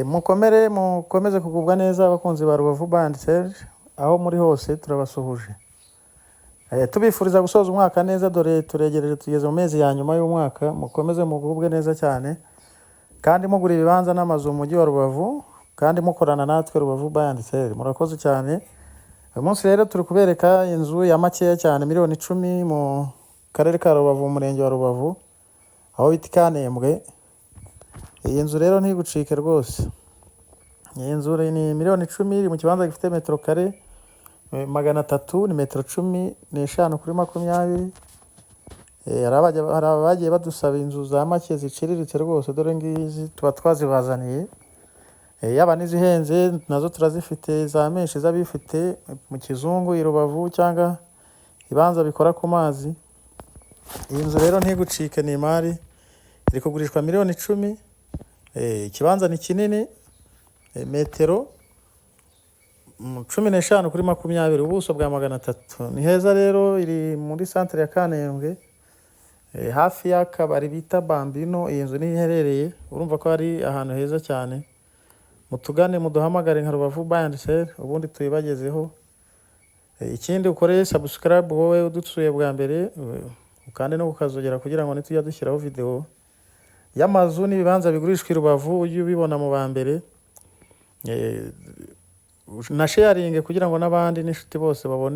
Mukomere, mukomeze kugubwa neza, abakunzi ba Rubavu Buy and Sell, aho muri hose turabasuhuje. Tubifuriza gusoza umwaka neza, dore turegereje, tugeze mu mezi ya nyuma y'umwaka. Mukomeze mugubwe neza cyane kandi mugura ibibanza n'amazu mu mujyi wa Rubavu, kandi mukorana natwe Rubavu Buy and Sell. Murakoze cyane. Uyu munsi rero turi kubereka inzu ya makeya cyane, miliyoni 10, mu karere ka Rubavu, mu murenge wa Rubavu, aho bita i Kanembwe. Iyi nzu rero ntigucike rwose. Iyi nzu ni miliyoni 10, iri mu kibanza gifite metero kare 300, ni metero 15 kuri 20. Hari abagiye badusaba inzu za make ziciriritse rwose, dore ngizi tuba twazibazaniye. Yaba n'izihenze nazo turazifite, za menshi z'abifite mu Kizungu i Rubavu cyangwa ibibanza bikora ku mazi. Iyi nzu rero ntigucike, ni imari, iri kugurishwa miliyoni 10. Ikibanza ni kinini, metero 15 kuri 20, ubuso bwa 300. Ni heza rero, iri muri santere ya Kanembwe, hafi y'akabari bita Bambino. Iyi nzu niho iherereye, urumva ko ari ahantu heza cyane. Mutugane, muduhamagare nka Rubavu Buy and Sell, ubundi tuyibagezeho. Ikindi ukore subscribe wowe udusuye bwa mbere, ukande no kukazogera kugira ngo nitujya dushyiraho video y'amazu n'ibibanza bigurishwa i Rubavu ujye ubibona mu ba mbere. Na sharinge kugira ngo n'abandi n'inshuti bose babone.